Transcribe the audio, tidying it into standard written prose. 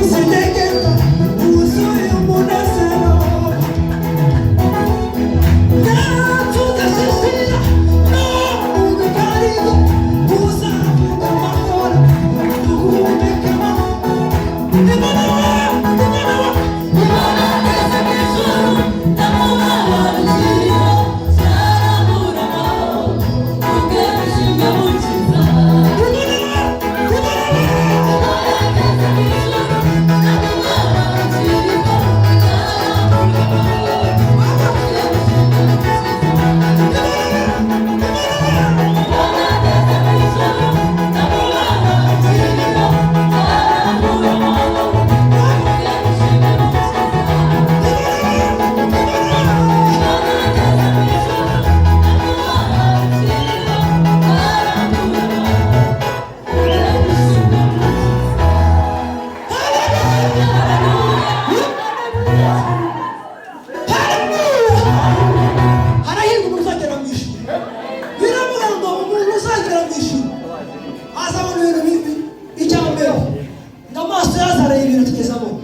Usidegeta wuzuye umunezero. Natudashishira no mu biganiro, uzavuga amahoro, duhumeka amahoro. Imana we, Imana we. Imana ngeze mu ijuru, ndamubabaro ukiriho, cyarabura amahoro, ubwe mukiza. Imana we, Imana we. Imana ngeze mu ijuru, ndamubabaro ukiriho, cyarabura amahoro, ubwe mukiza. Imana ngeze mu ijuru, ndamubabaro ukiriho, cyarabura amahoro, ubwe mukiza. Imana ngeze mu ijuru, ndamubabaro ukiriho, cyarabura amahoro, ubwe mukiza. Haleluya! Harahirwa umuntu uzagera mu ijuru. Biravuga ngo umuntu uzagera mu ijuru azabona ibintu bibi. Icya mbere, ngo amaso ye azareba ibintu atigeze abona.